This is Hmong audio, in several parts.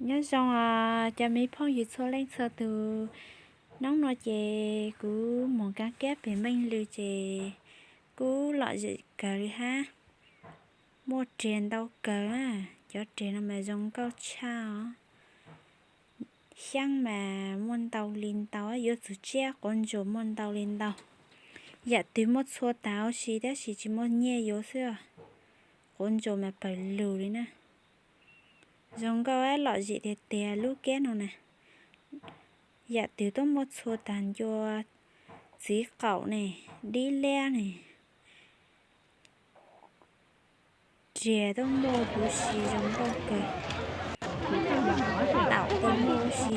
Nyob zoo os cov me phooj ywg txhua leej txhua tus, hnub no ces kuv mus kab kiab pem Meej Lw ces kuj lom zem kawg li hab. Muaj riam ntau kawg, cov riam no mas zoo nkauj tshaj os. Xyaab mas muaj ntau li ntau, yuav txug tsiab quav ntsuas muaj ntau li ntau. Yam twg muaj txhua tag huv si tab sis tsis muaj nyiaj yuav xwb os. Quav ntsuas mas pawg lug li na. Zoo nkauj lom zem tiag tiag lub kiab no na. Yam twg tuaj muaj txhua tag ncua, txiv qaum ne, dib liab ne, riam tuaj muaj huv si zoo nkauj kawg. Taum tuaj muaj huv si,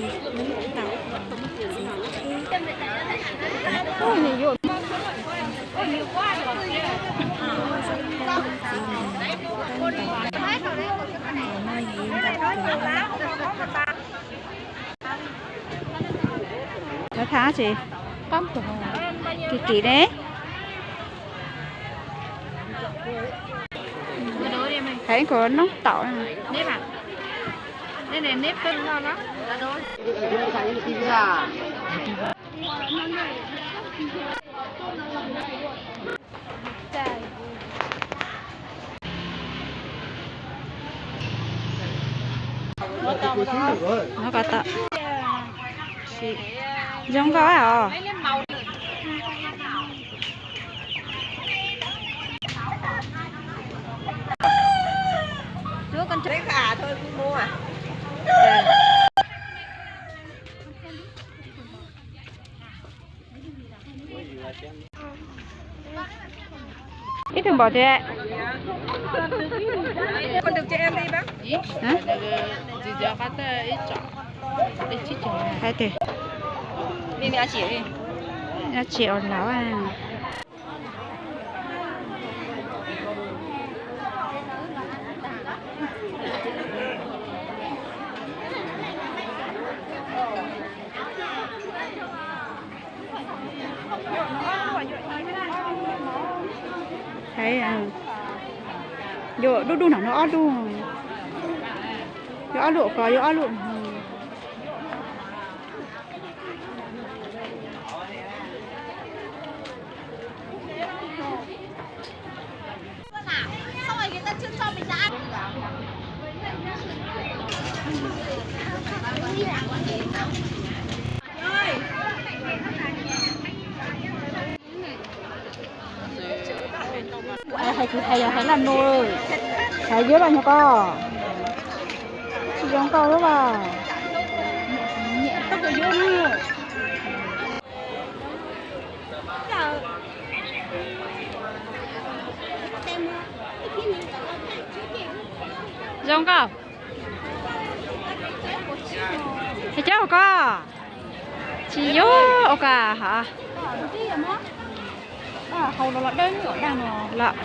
taum txiv qhib, zoo nkauj txiv nees, taub ntaus, nkaus no yim nkaus kawg na. Lawv tham dab tsi? Kim kim ne. Hais kom noob taum. Zoo nkauj os. Ib tug npaum tiag. Hais tias, dab tsi os laus. Yuav dub dub no, no ob lub, yuav ob lub ko, yuav ob lub. Hais kuv hais yog hais laj nus, hais yuav los nyuag ko, tsis zoo nkauj lawm. Zoo nkauj. Hais cov ua ko, tsis yuav ua ko hos. Hau los los dawb nyuam dag no los.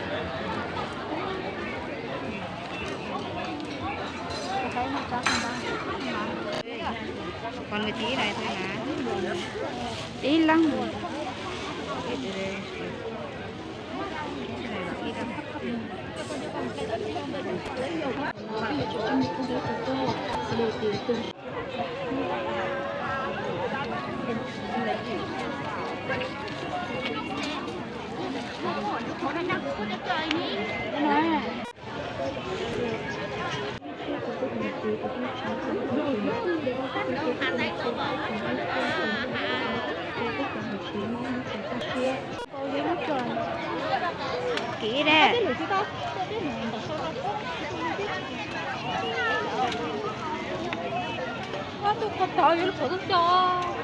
Ib leeg. Kim dab. Ua tus ko tod yuav lub phuam tub co.